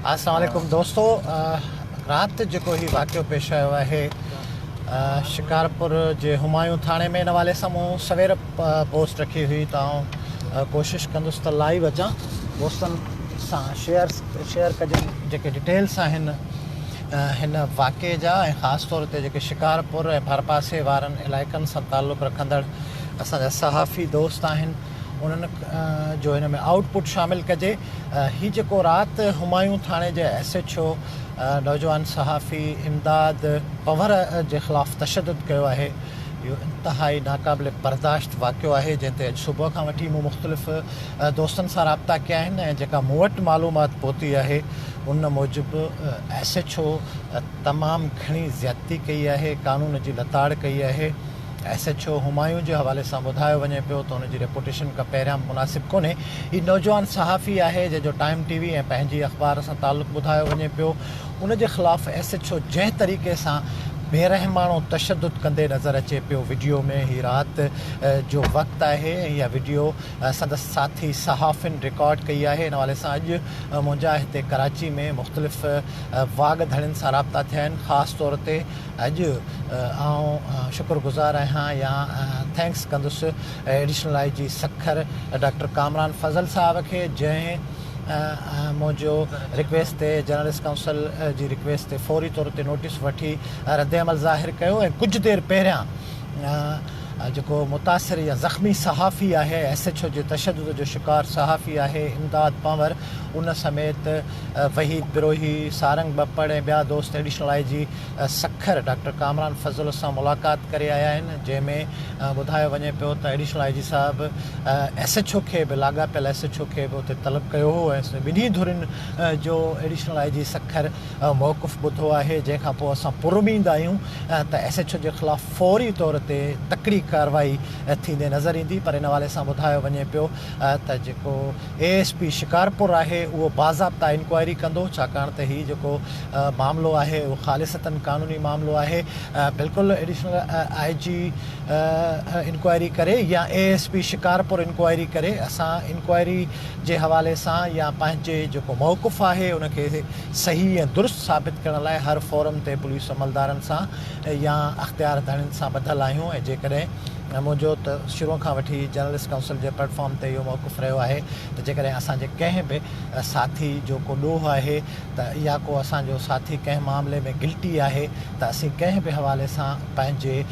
السلام عليڪم دوستو رات جيڪو هي واقعو پيش آيو آهي شڪارپور جي همايون ٿاڻي ۾ ان حوالي سان مون سوير پوسٽ رکي هئي ته آئون ڪوشش ڪندس ته لائيو اچان دوستن سان شيئر شيئر ڪجن جيڪي ڊيٽيلس آهن هن واقعي جا ۽ خاص طور تي جيڪي شڪارپور ۽ ڀرپاسي وارن علائقن سان تعلق رکندڙ اسان جا صحافي دوست آهن انهن جو هن ۾ آئوٽ پٽ شامل ڪجي. هي جيڪو رات همايون ٿاڻي جي ايس ايڇ او نوجوان صحافي امداد پنهور جي خلاف تشدد ڪيو آهي اهو انتهائي ناقابل برداشت واقعو آهي جنهن تي اڄ صبح کان وٺي مون مختلف دوستن سان رابطا ڪيا آهن ۽ جيڪا مون وٽ معلومات پهتي آهي ان موجب ايس ايڇ او تمام گهڻي زيادتي ڪئي آهي قانون جي لتاڙ ڪئي آهي. ايس ايڇ او همايون جي حوالي سان ٻڌايو وڃي پيو ته ان جي ريپوٽيشن ڪا پهريان مناسب ڪونهي. هي نوجوان صحافي آهي جنهن جو ٽائيم ٽي وي ۽ پنهنجي اخبار سان تعلق ٻڌايو وڃي پيو. ان جي خلاف ايس ايڇ او جنهن طريقي سان بيرحماڻو تشدد ڪندي نظر اچي پيو وڊيو ۾ هي رات جو وقت آهي ۽ اها وڊيو سندس ساٿي صحافين رڪارڊ ڪئي آهي. ان حوالي سان اڄ منهنجا هتي ڪراچي ۾ مختلف واڳ ڌڻين سان رابطا ٿيا آهن خاص طور تي اڄ آئون شڪر گذار آهيان يا thanks ڪندس additional I G Sukkur doctor Kamran Fazal صاحب کي جنهن منهنجو رڪويسٽ تي جرنلسٽ ڪائونسل جي رڪويسٽ تي فوري طور تي نوٽيس وٺي رد عمل ظاهر ڪيو ۽ ڪجهه دير پهريان جيڪو متاثر يا زخمي صحافي آهي ايس ايڇ او جي تشدد جو شڪار صحافي آهي امداد پنور ان سميت وحيد بروهي سارنگ ٻپڙ ۽ ٻيا دوست additional I G Sukkur doctor Kamran Fazal سان ملاقات ڪري آيا آهن جنهن ۾ ٻڌايو وڃي پيو ته ايڊيشنل I جي صاحب ايس ايڇ او کي به لاڳاپيل ايس ايڇ او کي به اتي طلب ڪيو هو ۽ ٻنهي ڌرين جو ايڊيشنل I جي سکر موقف ٻڌو آهي جنهن کان پوء اسان پراميد آهيون ته ايس ايڇ او جي خلاف فوري طور تي تڪڙي ڪارروائي ٿيندي نظر ايندي پر ان حوالي سان ٻڌايو وڃي پيو ته جيڪو اي ايس پي شڪارپور آهي اهو باضابطا انڪوائري ڪندو ڇاڪاڻ ته هي جيڪو معاملو آهي اهو خالصتاً قانوني معاملو آهي بلڪل ايڊيشنل I جي انڪوائري ڪري يا A S P Shikarpur inquiry ڪري اسان انڪوائري جي حوالي سان يا پنهنجي جيڪو موقف آهي ان کي صحيح ۽ درست ثابت ڪرڻ لاء هر فورم تي پوليس عملدارن سان يا اختيار ڌڻين سان ٻڌل آهيون ۽ جيڪڏهن منهنجو ته شروع کان وٺي جرنلسٽ ڪائونسل جي پليٽ فارم تي اهو موقف رهيو آهي ته جيڪڏهن اسان جي ڪنهن به ساٿي جو ڪو ڏوهه آهي ته يا ڪو اسان جو ساٿي ڪنهن معاملي ۾ گلٽي آهي ته اسين ڪنهن به حوالي سان پنهنجي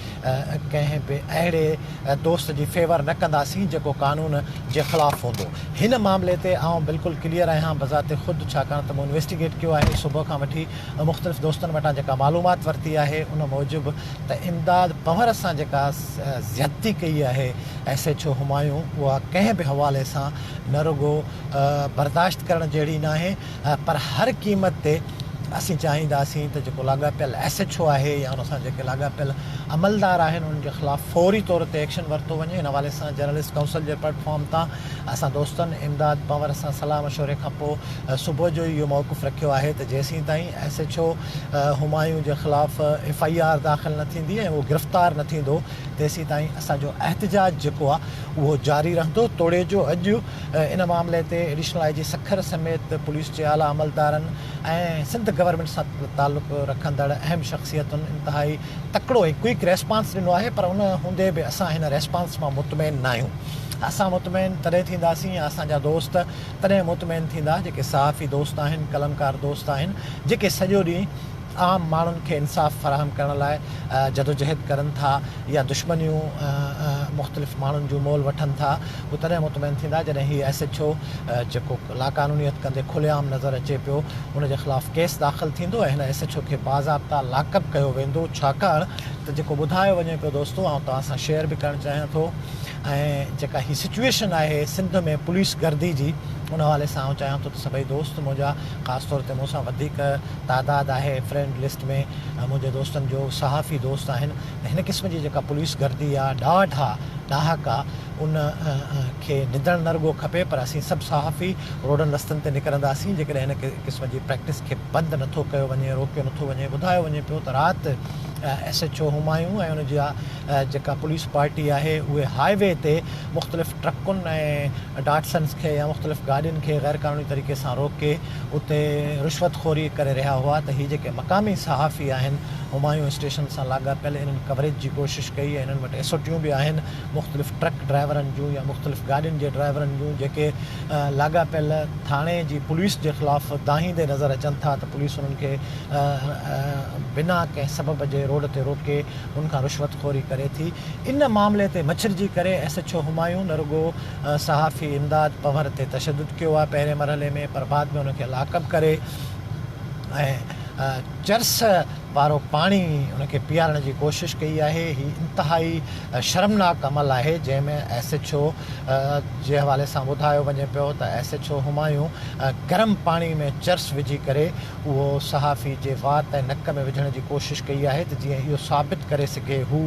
ڪنهن به اهڙي دوست جي فيور نه ڪنداسين جيڪو قانون جي خلاف هوندو. هن معاملي تي آئون بلڪل ڪليئر آهيان بذات خود ڇاڪاڻ ته مون انويسٽيگيٽ ڪيو آهي صبح کان وٺي مختلف دوستن وٽان جيڪا معلومات ورتي آهي ان موجب ته امداد پنهور سان جيڪا زيادتي ڪئي آهي ايس ايڇ او همايون اها ڪنهن به حوالي سان نه رڳو برداشت ڪرڻ جهڙي ناهي پر هر قيمت تي اسين چاهينداسين ته جيڪو لاڳاپيل ايس ايڇ او آهي يا ان سان جيڪي لاڳاپيل عملدار آهن انهن جي خلاف فوري طور تي ايڪشن ورتو وڃي ان حوالي سان جرنلسٽ ڪائونسل جي پليٽ فارم تان اسان دوستن امداد پنور سان صلاح مشوري کان پوء صبح جو ئي اهو موقف رکيو آهي ته جيسين تائين ايس ايڇ او همايون جي خلاف ايف I R داخل نه ٿيندي ۽ اهو گرفتار نه ٿيندو تيسين تائين اسان جو احتجاج جيڪو آهي اهو جاري رهندو توڙي جو اڄ ان معاملي تي ايڊيشنل I جي سکر سميت پوليس جي اعليٰ عملدارن ۽ سنڌ گورنمينٽ سان تعلق رکندڙ اهم شخصيتن انتهائي تڪڙو ۽ ڪوئڪ ريسپانس ڏنو آهي پر ان هوندي به اسان هن ريسپانس مان مطمئن ناهيون اسان مطمئن تڏهن ٿينداسين يا اسان جا دوست تڏهن مطمئن ٿيندا جيڪي صحافي دوست آهن قلمڪار دوست آهن جيڪي سڄو ڏينهن عام ماڻهن کي انصاف فراهم ڪرڻ لاء جدوجهد ڪرن ٿا يا دشمنيون مختلف ماڻهن جون مول وٺن ٿا هو تڏهن مطمئن ٿيندا جڏهن هي ايس ايڇ او جيڪو لاقانونيت ڪندي کلي عام نظر اچي پيو ان جي خلاف ڪيس داخل ٿيندو ۽ هن ايس ايڇ او کي باضابطا لاڪ اپ ڪيو ويندو ڇاڪاڻ ته جيڪو ٻڌايو وڃي پيو دوستو آئون توهان سان شيئر به ڪرڻ چاهيان ٿو ۽ جيڪا هي سچوئيشن آهي سنڌ ۾ پوليس گردي جي ان حوالي سان آئون چاهيان ٿو ته سڀئي دوست منهنجا خاص طور تي مون سان وڌيڪ تعداد آهي فرينڊ لسٽ ۾ منهنجي دوستن جو صحافي دوست آهن ته هن قسم جي جيڪا پوليس گردي آ ڏاڍ آ ڏاهڪ آ ان کي نندڻ نه رڳو کپي پر اسين سڀ صحافي روڊن رستن تي نڪرنداسين جيڪڏهن هن قسم جي پريڪٽس کي بند نٿو ڪيو وڃي روڪيو نٿو وڃي ٻڌايو وڃي پيو ته رات ايس ايڇ او همايون ۽ ان جا جيڪا پوليس پارٽي آهي اهي هاء وي تي مختلف ٽرڪن ۽ ڊاٽسنس کي يا مختلف گاڏين. گاڏين کي غير قانوني طريقي سان روڪي اتي رشوت خوري ڪري رهيا هئا ته هي جيڪي مقامي صحافي آهن همايون اسٽيشن سان لاڳاپيل انهن ڪوريج جي ڪوشش ڪئي ۽ انهن وٽ ايس او ٽيون به آهن مختلف ٽرڪ ڊرائيورن جون يا مختلف گاڏين جي ڊرائيورن جون جيڪي لاڳاپيل ٿاڻي جي پوليس جي خلاف دانهيندي نظر اچن ٿا ته پوليس انهن کي بنا ڪنهن سبب جي روڊ تي روڪي ان کان رشوت خوري ڪري ٿي. ان معاملي تي مڇرجي ڪري ايس ايڇ او همايون نه رڳو صحافي امداد پنهور تي تشدد ڪيو آهي پهرين مرحلي ۾ پر بعد ۾ ان کي لاڪ اپ ڪري ۽ چرس وارو پاڻي ان کي پيارڻ جي ڪوشش ڪئي آهي. هي انتهائي شرمناڪ عمل آهي جنهن ۾ ايس ايڇ او جي حوالي سان ٻڌايو وڃي پيو ته ايس ايڇ او همايون گرم پاڻي ۾ چرس وجهي ڪري اهو صحافي جي وات ۽ نڪ ۾ وجهڻ جي ڪوشش ڪئي آهي ته جيئن اهو ثابت ڪري سگهي هو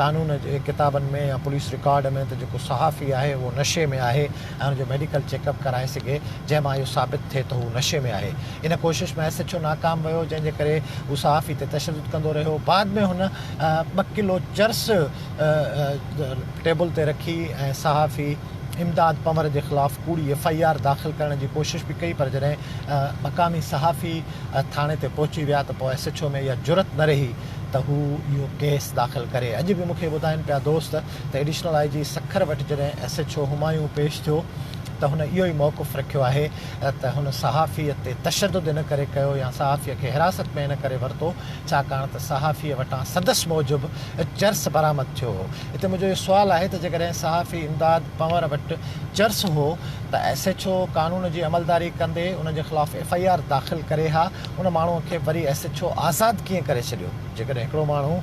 قانون جي ڪتابن ۾ يا پوليس رڪارڊ ۾ ته جيڪو صحافي آهي اهو نشي ۾ آهي ۽ ان جو ميڊيڪل چيڪ اپ ڪرائي سگهي جنهن مان اهو ثابت ٿئي ته هو نشي ۾ آهي. ان ڪوشش ۾ ايس ايڇ او ناڪام ويو جنهن جي ڪري هو صحافي تي تشدد ڪندو رهيو بعد ۾ هن ٻه ڪلو چرس ٽيبل تي رکي ۽ صحافي امداد پنور جي خلاف ڪوڙي ايف I R داخل ڪرڻ جي ڪوشش به ڪئي پر جڏهن مقامي صحافي ٿاڻي تي پهچي ويا ته پوء ايس ايڇ او ۾ اها جرئت نه رهي ته هو اهو ڪيس داخل ڪري. اڄ به مون کي ٻڌائين پيا دوست ته ايڊيشنل I جي سکر وٽ جڏهن ايس ايڇ او همايون پيش ٿيو ته هن اهو ئي موقف رکيو آهي ته هن صحافي تي تشدد ان ڪري ڪيو يا صحافي کي حراست ۾ ان ڪري ورتو ڇاڪاڻ ته صحافي وٽان سندس موجب چرس برآمد ٿيو هو. هتي منهنجو اهو سوال آهي ته جيڪڏهن صحافي امداد پنور وٽ چرس هو ته ايس ايڇ او قانون جي عملداري ڪندي ان جي خلاف ايف I R داخل ڪري ها، ان ماڻهو کي وري ايس ايڇ او آزاد ڪيئن ڪري ڇڏيو؟ جيڪڏهن هڪڙو ماڻهو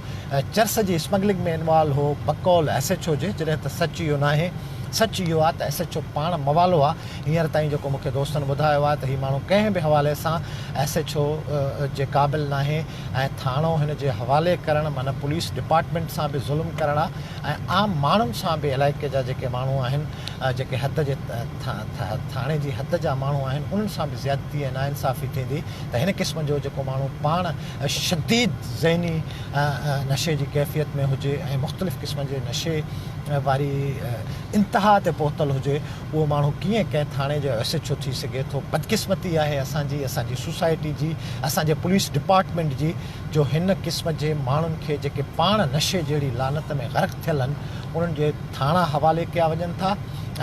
چرس جي اسمگلنگ ۾ انوالو هو بقول ايس ايڇ او جي، جڏهن ته سچ اهو ناهي، سچ اهو آهي ته ايس ايڇ او پاڻ موالو آهي، هينئر تائين جيڪو مون کي دوستن ٻڌايو آهي ته هي ماڻهو ڪنهن به حوالي سان ايس ايڇ او جي قابل ناهي ۽ ٿاڻو هن جي حوالي ڪرڻ معنيٰ پوليس ڊپارٽمينٽ سان به ظلم ڪرڻ آهي ۽ عام ماڻهن سان به علائقي جا جيڪي ماڻهو آهن جيڪي حد جي ٿاڻي جي حد جا ماڻهو آهن انهن سان به زيادتي ۽ ناانصافي ٿيندي ته هن قسم جو جيڪو ماڻهو پاڻ شديد ذهني نشي جي ڪيفيت ۾ هجي ۽ مختلف قسمن جي نشي واري انتها تي پهتل هجي اهو ماڻهو ڪيئن ڪنهن ٿاڻي جو ايس ايڇ او ٿي سگهي ٿو؟ بدقسمتي آهي اسان جي، اسان جي سوسائٽي جي، اسان جي پوليس ڊپارٽمينٽ جي جو هن قسم جي ماڻهن کي جيڪي پاڻ نشي جهڙي لعنت ۾ غرق ٿيل هن انهن جي ٿاڻا حوالي ڪيا وڃن ٿا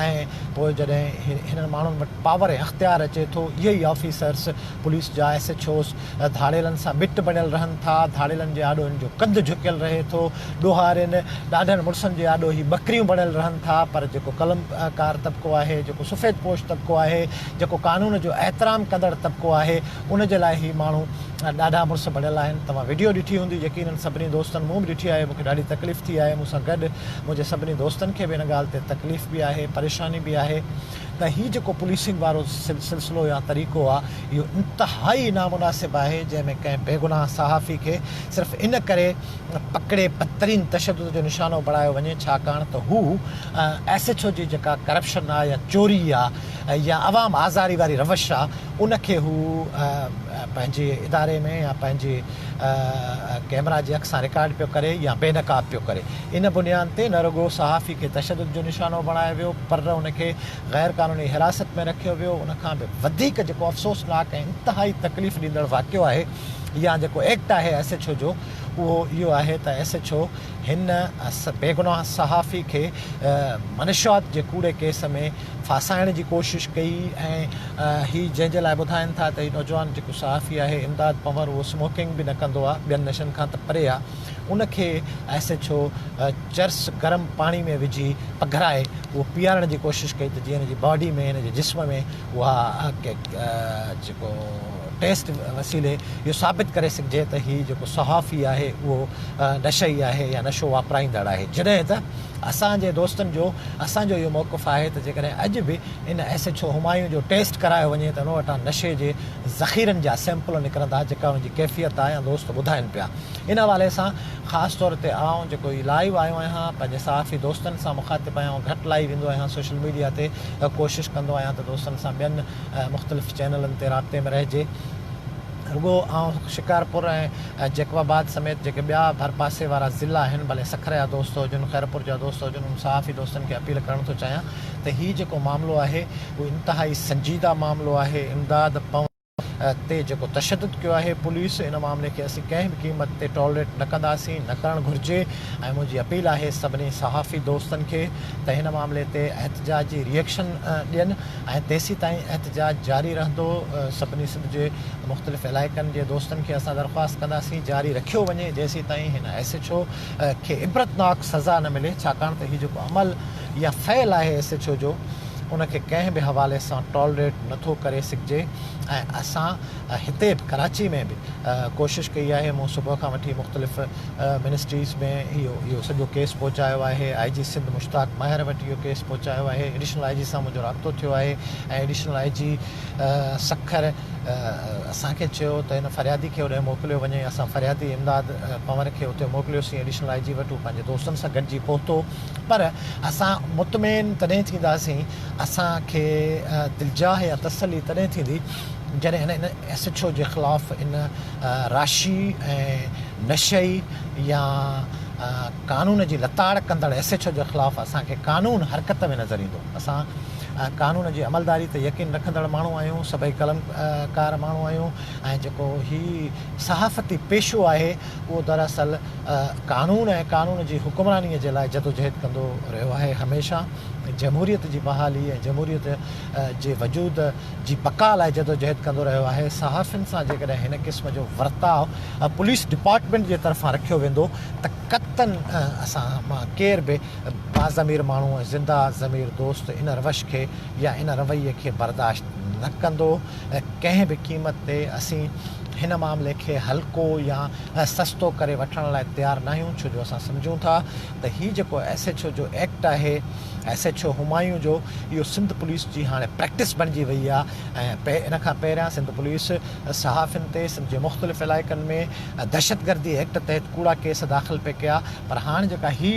۽ پوء جڏهن هنن ماڻهن وٽ پاور ۽ اختيار اچي ٿو اهي ئي آفيسرس پوليس جا ايس ايڇ اوز ڌاڙيلن سان مٽ بڻيل رهن ٿا، ڌاڙيلن جي آڏو هن جو ڪنڌ جهڪيل رهي ٿو، ڏوهارين، ڏاڍن مڙسن جي آڏو هي ٻڪريون بڻيل رهن ٿا، پر جيڪو قلم ڪار طبقو آهي، جيڪو سفيد پوش طبقو آهي، جيڪو قانون جو احترام ڪندڙ طبقو آهي، ان جي لاء هي ماڻهو ڏاڍا مڙس بڻيل آهن. توهان وڊيو ڏٺي هوندي يقينن سڀني دوستن، مون به ڏٺي آهي، مون کي ڏاڍي تڪليف ٿي آهي، مون سان گڏ منهنجي سڀني دوستن کي به ان ڳالهه تي تڪليف به آهي، پريشاني به آهي. ته هي جيڪو پوليسنگ وارو سلسلو يا طريقو آ اهو انتهائي نامناسب آهي جنهن ۾ ڪنهن بيگناهه صحافي کي صرف ان ڪري پڪڙي بدترين تشدد جو نشانو بڻايو وڃي ڇاڪاڻ ته هو ايس ايڇ او جي جيڪا ڪرپشن آ يا چوري آ يا عوام آزاري واري روش آ ان کي هو پنهنجي اداري ۾ يا پنهنجي ڪئميرا جي اک سان رڪارڊ پيو ڪري يا بي نقاب پيو ڪري. ان بنياد تي نه رڳو صحافي کي تشدد جو نشانو بڻايو ويو پر ان کي غير قانوني حراست ۾ رکيو ويو. ان کان به وڌيڪ جيڪو افسوسناڪ ۽ انتهائي تڪليف ڏيندڙ واقعو آهي يا جيڪو ايڪٽ آهي ايس ايڇ او جو اهو اهو آهي ته ايس ايڇ او هن بيگناهه صحافي کي منشيات جي ڪوڙي ڪيس ۾ ڦاسائڻ جي ڪوشش ڪئي ۽ هي جنهن جي لاء ٻڌائين ٿا ته هي نوجوان جيڪو صحافي آهي امداد پنور اهو سموڪنگ به نه ڪندو آهي ٻين نشن کان ته پري آهي ان کي ايس ايڇ او چرس گرم پاڻي ۾ وجهي پگهرائي اهو پيارڻ جي ڪوشش ڪئي ته جيئن هن جي باڊي ۾ هن جي جسم ۾ اها جيڪو ٽيسٽ وسيلي اهو ثابت ڪري سگهجي ته هي جيڪو صحافي آهي اهو نشئي آهي يا نشو واپرائيندڙ آهي جڏهن ته اسان جي دوستن جو اسان جو اهو موقف آهي ته جيڪڏهن اڄ به ان ايس ايڇ او همايون جو ٽيسٽ ڪرايو وڃي ته ان وٽان نشي جي ذخيرن جا سيمپل نڪرندا جيڪا ان جي ڪيفيت آهي ۽ دوست ٻڌائين پيا ان حوالي سان خاص طور تي آئون جيڪو هي لائيو آيو آهيان پنهنجي صحافي دوستن سان مخاطب آهيان آئون گهٽ لائيو ايندو آهيان سوشل ميڊيا تي ڪوشش ڪندو آهيان ته دوستن سان ٻين مختلف چينلن تي رابطي ۾ رهجي. رڳو آئون شڪارپور ۽ جيڪب آباد سميت جيڪي ٻيا ڀرپاسي وارا ضلعا آهن ڀلي سکر جا دوست هجن خيرپور جا دوست هجن انهن صحافي دوستن کي اپيل ڪرڻ ٿو چاهيان ته هي جيڪو معاملو آهي اهو انتهائي سنجيده معاملو آهي امداد پنهور تي جيڪو تشدد ڪيو آهي پوليس ان معاملي کي اسين ڪنهن به قيمت تي ٽالريٽ نه ڪنداسين نه ڪرڻ گهرجي ۽ منهنجي اپيل آهي سڀني صحافي دوستن کي ته هن معاملي تي احتجاجي ريئڪشن ڏين ۽ تيسيتائين احتجاج جاري رهندو، سڀني سنڌ جي مختلف علائقن جي دوستن کي اسان درخواست ڪنداسين جاري رکيو وڃي جيسيتائين هن ايس ايڇ او کي عبرتناڪ سزا نه ملي ڇاڪاڻ ته هي جيڪو عمل يا فعل آهي ايس ايڇ او جو ان کي ڪنهن به حوالي سان ٽالريٽ نه ٿو ڪري سگهجي ۽ اسان هتي به ڪراچي ۾ به ڪوشش ڪئي آهي مون صبح کان وٺي مختلف منسٽريز ۾ اهو اهو سڄو ڪيس پهچايو آهي آء جي سنڌ مشتاق ماهر وٽ اهو ڪيس پهچايو آهي ايڊيشنل I جي سان منهنجو رابطو ٿيو آهي ۽ ايڊيشنل I جي سکر اسان کي چيو ته هن فريادي کي اوڏانهن موڪليو وڃي اسان فريادي امداد پنور کي اتي موڪليوسين ايڊيشنل I جي وٽ هو پنهنجي دوستن سان گڏجي پهتو پر اسان مطمئن تڏهن ٿينداسين اسان کي دلجاء يا تسلي تڏهن ٿيندي جڏهن هن ايس ايڇ او جي خلاف ان راشي ۽ نشئي يا قانون جي لتاڙ ڪندڙ ايس ايڇ او جي خلاف اسان کي قانون حرڪت ۾ نظر ايندو. اسان قانون جي عملداري تي يقين رکندڙ ماڻهو آهيون، سڀئي قلم ڪار ماڻهو آهيون ۽ جيڪو هي صحافتي پيشو آهي اهو دراصل قانون ۽ قانون جي حڪمراني جي لاء جدوجهد ڪندو رهيو آهي هميشه جمهوريت جي بحالي ۽ جمهوريت جي وجود جي بقا لاء جدوجهد ڪندو رهيو آهي، صحافين سان جيڪڏهن هن قسم جو ورتاء پوليس ڊپارٽمينٽ جي طرفان رکيو ويندو ته قطعن اسان مان ڪير به باضمير ماڻهو ۽ زنده ضمير دوست ان روش کي يا ان رويي کي برداشت نه ڪندو ۽ ڪنهن به قيمت تي اسين هن معاملي کي هلڪو يا سستو ڪري وٺڻ لاء تيار ناهيون ڇو جو اسان سمجهون ٿا ته هي جيڪو ايس ايڇ او جو ايڪٽ آهي ايس ايڇ او همايون جو اهو سنڌ پوليس جي هاڻي پريڪٽس بڻجي وئي آهي ۽ ان کان پهريان سنڌ پوليس صحافين تي سنڌ جي مختلف علائقن ۾ دهشتگردي ايڪٽ تحت ڪوڙا ڪيس داخل پئي ڪيا پر هاڻ جيڪا هي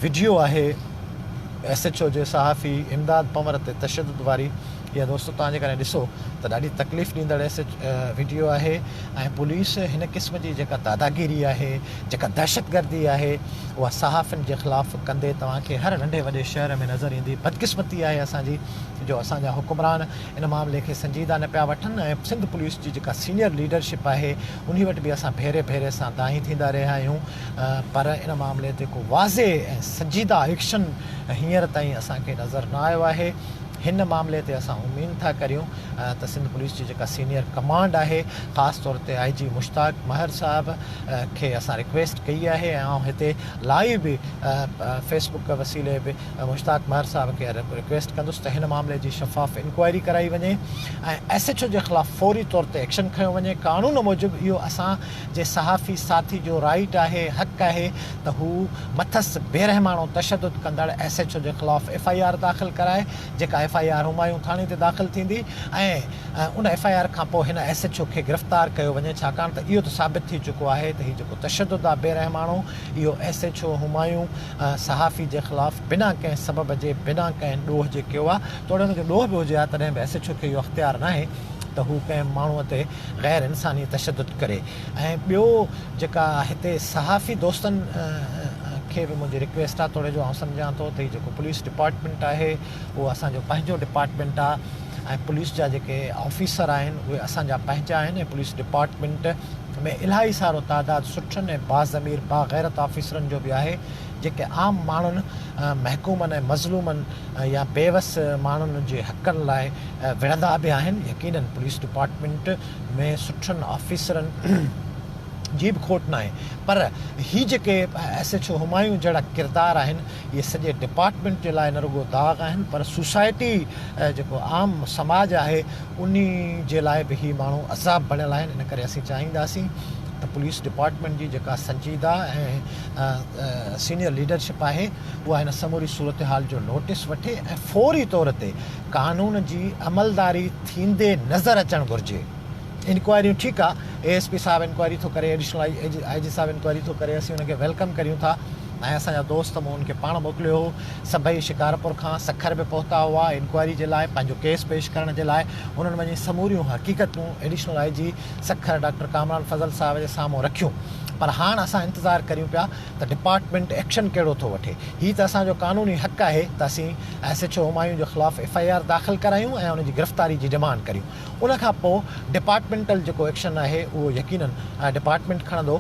وڊيو آهي ايس ايڇ او جي صحافي امداد پنور تي تشدد واري اها دوستو توهان جيڪڏهن ڏسو ته ڏاڍي تڪليف ڏيندڙ ايس ايڇ وڊيو آهي ۽ پوليس هن قسم جي جيڪا داداگيري آهي جيڪا دهشتگردي آهي اها صحافين جي خلاف ڪندي توهان کي هر ننڍي وڏي شهر ۾ نظر ايندي. بدقسمتي آهي اسان جي جو اسان جا حڪمران ان معاملي کي سنجيده نه پيا وٺن ۽ سنڌ پوليس جي جيڪا سينيئر ليڊرشپ آهي انهي وٽ به اسان ڀيري ڀيري سان دانهين ٿيندا رهيا آهيون پر ان معاملي تي ڪو واضح ۽ سنجيده ايڪشن هينئر تائين اسان کي نظر نه آيو آهي. هن معاملي تي اسان اميد ٿا ڪريون ته سنڌ پوليس جي جيڪا سينيئر ڪمانڊ آهي خاص طور تي آء جي مشتاق مهر صاحب کي اسان رڪويسٽ ڪئي آهي ۽ آئون هتي لائيو به فيس بڪ وسيلي به مشتاق مهر صاحب کي رڪويسٽ ڪندس ته هن معاملي جي شفاف انڪوائري ڪرائي وڃي ۽ ايس ايڇ او جي خلاف فوري طور تي ايڪشن کنيو وڃي قانون موجب اهو اسان جي صحافي ساٿي جو رائيٽ آهي حق آهي ته هو مٿس بيرحماڻو تشدد ڪندڙ ايس ايڇ او جي خلاف ايف I R داخل ڪرائي جيڪا ايف I R Humayun ٿاڻي تي داخل ٿيندي ۽ ان ايف I R کان پوء هن ايس ايڇ او کي گرفتار ڪيو وڃي ڇاڪاڻ ته اهو ته ثابت ٿي چڪو آهي ته هي جيڪو تشدد آهي بيرحماڻو اهو ايس ايڇ او همايون صحافي جي خلاف بنا ڪنهن سبب جي بنا ڪنهن ڏوهه جي ڪيو آهي توڙي ان جو ڏوهه به هجي ها تڏهن به ايس ايڇ او کي اهو اختيار ناهي ته هو ڪنهن ماڻهو تي غير انساني تشدد ڪري ۽ ٻيو جيڪا هتي صحافي دوستن کي به منهنجي رڪويسٽ آهي توڙي جو آئون سمجهان ٿو ته هي جيڪو پوليس ڊپارٽمينٽ آهي اهو اسان جو پنهنجو ڊپارٽمينٽ آهي ۽ پوليس جا جيڪي آفيسر آهن اهي اسان جا پنهنجا آهن ۽ پوليس ڊپارٽمينٽ ۾ الاهي سارو تعداد سٺن ۽ باضمير باغيرت آفيسرن جو به آهي جيڪي عام ماڻهن محڪومن ۽ مظلومن يا بيوس ماڻهن جي حقن لاء وڙهندا به آهن يقينن پوليس ڊپارٽمينٽ ۾ سٺن آفيسرن جي به کوٽ ناهي پر هي جيڪي ايس ايڇ او همايون جهڙا ڪردار آهن اهي سڄي ڊپارٽمينٽ جي لاء نه رڳو داغ آهن پر سوسائٽي جيڪو عام سماج آهي انهي جي لاء به هي ماڻهو عذاب بڻيل آهن ان ڪري اسين چاهينداسين ته پوليس ڊپارٽمينٽ جي جيڪا سنجيده ۽ سينيئر ليڊرشپ آهي اها هن سموري صورتحال جو نوٽيس وٺي ۽ فوري طور تي قانون جي عملداري ٿيندي نظر اچڻ گهرجي. انڪوائريون ٺيڪ آ اي ايس پي صاحب انڪوائري ٿو ڪري ايڊيشنل I جي صاحب انڪوائري ٿو ڪري اسين ان کي welcome ڪريون ٿا ۽ اسان جا دوست مون ان کي پاڻ موڪليو هو سڀئي شڪارپور کان سکر به پهتا هئا انڪوائري جي لاء پنهنجو ڪيس پيش ڪرڻ جي لاء انهن وڃي سموريون حقيقتون additional I G Sukkur doctor Kamran Fazal صاحب جي سامهون رکيون پر هاڻ اسان انتظار ڪريون پيا ته ڊپارٽمينٽ ايڪشن ڪهڙو ٿو وٺي. هي ته اسان جو قانوني حق آهي ته اسين ايس ايڇ او همايون جي خلاف ايف I R داخل ڪرايون ۽ ان جي گرفتاري جي ڊمانڊ ڪريون. ان کان پوء ڊپارٽمينٽل جيڪو ايڪشن آهي اهو يقينن ڊپارٽمينٽ کڻندو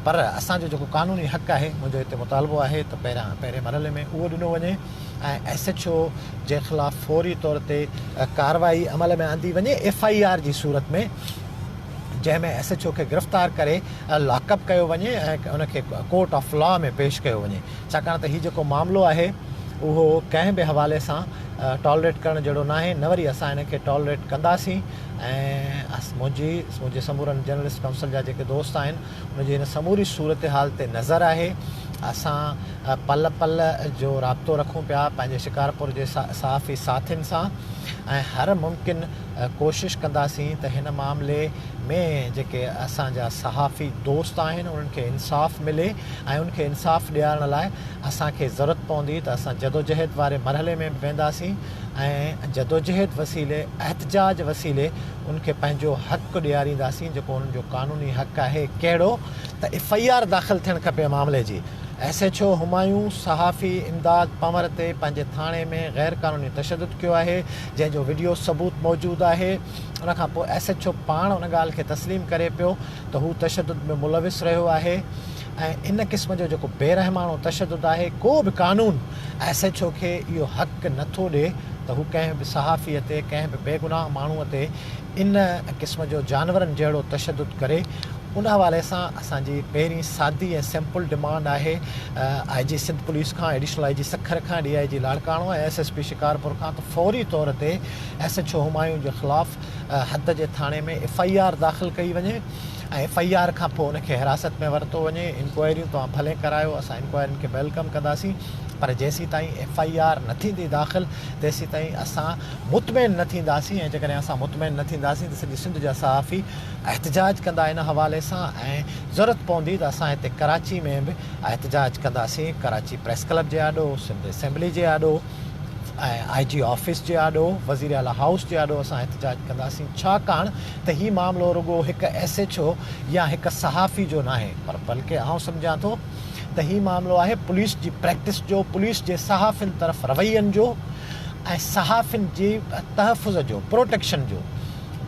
پر اسان جو جيڪو قانوني حق آهي منهنجو هتي مطالبو آهي ته پهريان پهرين مرحلي ۾ اهو ڏنو وڃي ۽ ايس ايڇ او جي خلاف فوري طور تي ڪارروائي عمل ۾ آندي وڃي ايف I R جي صورت ۾. جنهن ۾ ايس ايڇ او کي گرفتار ڪري لاڪ اپ ڪيو وڃي ۽ ان کي ڪورٽ آف لا ۾ پيش ڪيو وڃي ڇاڪاڻ ته هي جيڪو معاملو آهي اهو ڪنهن به حوالي سان ٽالريٽ ڪرڻ جهڙو ناهي نه وري اسان ان کي ٽالريٽ ڪنداسين ۽ منهنجي منهنجي سمورن جرنلسٽ ڪائونسل جا جيڪي دوست آهن ان جي هن سموري صورتحال تي نظر آهي اسان پل پل جو رابطو رکون پيا پنهنجي شڪارپور جي صحافي ساٿين سان ۽ هر ممڪن ڪوشش ڪنداسين ته هن معاملي ۾ جيڪي اسان جا صحافي دوست آهن انهن کي انصاف ملي ۽ ان کي انصاف ڏيارڻ لاء اسان کي ضرورت پوندي ته اسان جدوجهد واري مرحلي ۾ به وينداسين ۽ جدوجهد وسيلي احتجاج وسيلي ان کي پنهنجو حق ڏيارينداسين جيڪو انهن جو قانوني حق آهي ڪهڙو ته ايف I R داخل ٿيڻ کپي معاملي جي ايس ايڇ او همايون صحافي امداد پنور تي پنهنجي ٿاڻي ۾ غير قانوني تشدد ڪيو آهي جنهن جو وڊيو ثبوت موجود آهي ان کان پوء ايس ايڇ او پاڻ ان ڳالهه کي تسليم ڪري پيو ته هو تشدد ۾ ملوث رهيو آهي ۽ ان قسم جو جيڪو بي رحماڻو تشدد آهي ڪو به قانون ايس ايڇ او کي اهو حق نه ٿو ڏي ته هو ڪنهن به صحافي تي ڪنهن به بيگناهه ماڻهو تي ان قسم جو جانورن جهڙو تشدد ڪري ان حوالي سان اسان جي پهرين سادي ۽ سمپل ڊمانڊ آهي آء جي سنڌ پوليس کان، ايڊيشنل I جي سکر کان، ڊي I جي Larkana ۽ S S P Shikarpur کان ته فوري طور تي ايس ايڇ او همايون جي خلاف حد جي ٿاڻي ۾ ايف I R داخل ڪئي وڃي ۽ ايف I R کان پوء ان کي حراست ۾ ورتو وڃي، انڪوائريون توهان ڀلي ڪرايو اسان انڪوائرين کي welcome ڪنداسين پر جيسيتائين ايف I R نه ٿيندي داخل تيسيتائين اسان مطمئن نه ٿينداسين ۽ جيڪڏهن اسان مطمئن نه ٿينداسين ته سڄي سنڌ جا صحافي احتجاج ڪندا ان حوالي سان ۽ ضرورت پوندي ته اسان هتي ڪراچي ۾ به احتجاج ڪنداسين ڪراچي پريس ڪلب جي آڏو، سنڌ اسيمبلي جي آڏو ۽ آء جي آفيس جي آڏو، وزير اعليٰ هائوس جي آڏو اسان احتجاج ڪنداسين ڇاڪاڻ ته هي معاملو رڳو هڪ ايس ايڇ او يا هڪ صحافي جو ناهي پر بلڪه آئون سمجهان ٿو ته هي معاملو آهي پوليس جي پريڪٽس جو، پوليس جي صحافين طرف روين جو ۽ صحافين جي تحفظ جو، پروٽيڪشن جو.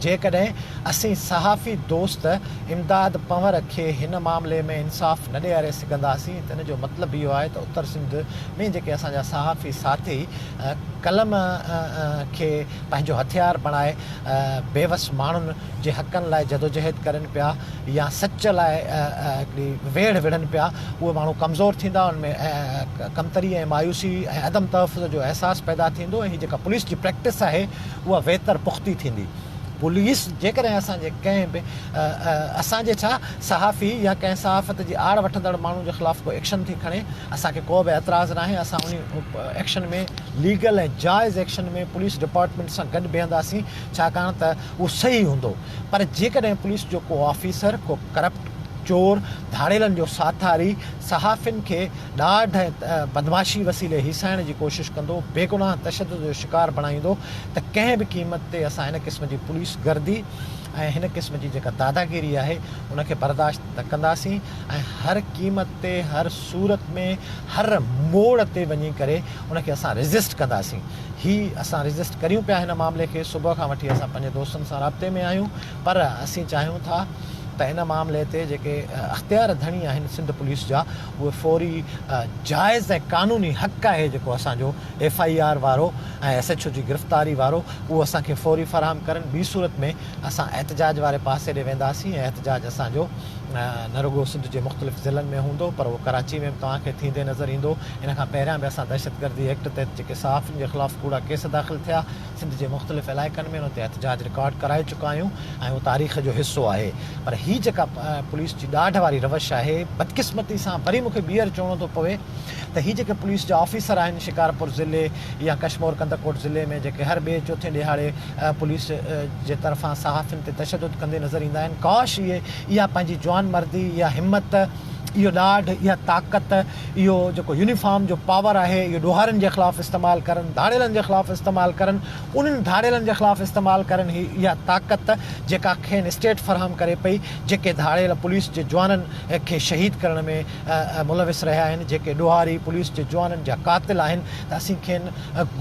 جيڪڏهن اسين صحافي دوست امداد پنهور کي هن معاملي ۾ انصاف نه ڏياري سگهنداسين ته ان جو مطلب اهو آهي ته اتر سنڌ ۾ جيڪي اسان جا صحافي ساٿي قلم کي پنهنجو هٿيار بڻائي بيوس ماڻهن جي حقن لاء جدوجهد ڪرين پيا يا سچ لاء هڪڙي ويڙهه وڙهن پيا اهي ماڻهو ڪمزور ٿيندا انهن ۾ ڪمتري ۽ مايوسي ۽ عدم تحفظ جو احساس پيدا ٿيندو ۽ هي جيڪا پوليس جي پريڪٽس آهي اها ويتر پختي ٿيندي. پوليس جيڪڏهن اسان جي ڪنهن به اسان جي ڇا صحافي يا ڪنهن صحافت جي آڙ وٺندڙ ماڻهو جي خلاف ڪو ايڪشن ٿي کڻي اسان کي ڪو به اعتراض ناهي اسان انهي ايڪشن ۾ ليگل ۽ جائز ايڪشن ۾ پوليس ڊپارٽمينٽ سان گڏ بيهنداسين ڇاڪاڻ ته اهو صحيح هوندو پر جيڪڏهن پوليس جو ڪو آفيسر ڪو ڪرپٽ چور ڌاڙيلن جو ساٿاري صحافين کي ڏاڍ ۽ بدمعاشي وسيلي هيسائڻ جي ڪوشش ڪندو، بيگناهه تشدد جو شڪار بڻائيندو ته ڪنهن به قيمت تي اسان هن قسم جي پوليس گردي ۽ هن قسم جي جيڪا داداگيري آهي ان کي برداشت نه ڪنداسين ۽ هر قيمت تي هر صورت ۾ هر موڙ تي وڃي ڪري ان کي اسان ريزسٽ ڪنداسين. هي اسان ريزسٽ ڪريون پيا هن معاملي کي صبح کان وٺي اسان پنهنجي دوستن سان رابطي ۾ آهيون پر اسين چاهيون ٿا ته ان معاملي تي جيڪي اختيار ڌڻي آهن سنڌ پوليس جا اهي فوري جائز ۽ قانوني حق آهي جيڪو اسان جو ايف I R وارو ۽ ايس ايڇ او جي گرفتاري وارو اهو اسان کي فوري فراهم ڪرن ٻي صورت ۾ اسان احتجاج واري پاسي ڏي وينداسين ۽ احتجاج اسان جو نه رڳو سنڌ جي مختلف ضلعن ۾ هوندو پر اهو ڪراچي ۾ به توهان کي ٿيندي نظر ايندو ان کان پهريان به اسان دهشتگردي ايڪٽ تحت جيڪي صحافين جي خلاف ڪوڙا ڪيس داخل ٿيا سنڌ جي مختلف علائقن ۾ ان تي احتجاج رڪارڊ ڪرائي چڪا آهيون ۽ اهو تاريخ جو حصو آهي پر هي جيڪا پوليس جي ڏاڍ واري روش آهي بدقسمتي سان وري مون کي ٻيهر چوڻو ٿو پوي ته هي جيڪي پوليس جا آفيسر آهن شڪارپور ضلعي يا ڪشمور ڪنڌڪوٽ ضلعي ۾ جيڪي هر ٻئي چوٿين ڏهاڙي پوليس جي طرفان صحافين تي تشدد ڪندي نظر ايندا آهن ڪاش اهي اها پنهنجي جوان مردي اها همت اهو ڏاڍ، اها طاقت، اهو جيڪو يونيفارم جو پاور آهي، اهو ڏوهارين جي خلاف استعمال ڪرن، ڌاڙيلن جي خلاف استعمال ڪرن، انهن ڌاڙيلن جي خلاف استعمال ڪرن هي اها طاقت جيڪا کين اسٽيٽ فراهم ڪري پئي، جيڪي ڌاڙيل پوليس جي جوانن کي شهيد ڪرڻ ۾ ملوث رهيا آهن، جيڪي ڏوهاري پوليس جي جوانن جا قاتل آهن ته اسين کين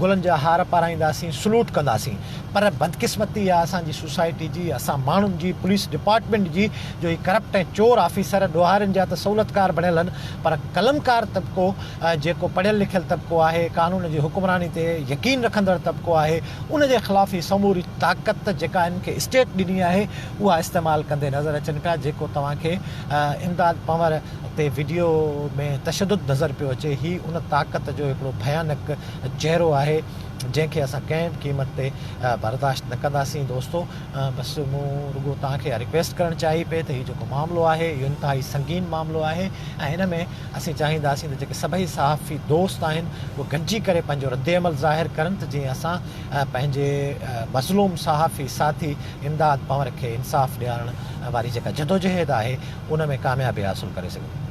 گلن جا هار پارائينداسين، سلوٽ ڪنداسين. پر بدقسمتي آ اسان جي سوسائٽي جي، اسان ماڻهن جي، پوليس ڊپارٽمينٽ جي جو هي ڪرپٽ ۽ چور آفيسر ڏوهارين جا ته سهولتڪار بڻيل هن پر قلمڪار طبقو جيڪو پڙهيل لکيل طبقو آهي، قانون جي حڪمراني تي يقين رکندڙ طبقو آهي ان جي خلاف هي سموري طاقت جيڪا هن کي اسٽيٽ ڏني آهي اها استعمال ڪندي نظر اچن پيا جيڪو توهان کي امداد پنور تي وڊيو ۾ تشدد نظر پيو اچي هي ان طاقت جو هڪڙو ڀيانڪ چهرو آهي. جنهن کي اسان ڪنهن به قيمت تي برداشت نه ڪنداسين دوستو بس مون رڳو توهان کي اها رڪويسٽ ڪرڻ چاهي پئي ته هي جيڪو معاملو آهي اهو انتهائي سنگين معاملو آهي ۽ هن ۾ اسين چاهينداسين ته جيڪي سڀئي صحافي دوست آهن اهي گڏجي ڪري پنهنجو رد عمل ظاهر ڪرن ته جيئن اسان پنهنجي مظلوم صحافي ساٿي امداد پنور کي انصاف ڏيارڻ واري جيڪا جدوجهد آهي ان ۾ ڪاميابي حاصل ڪري سگهون.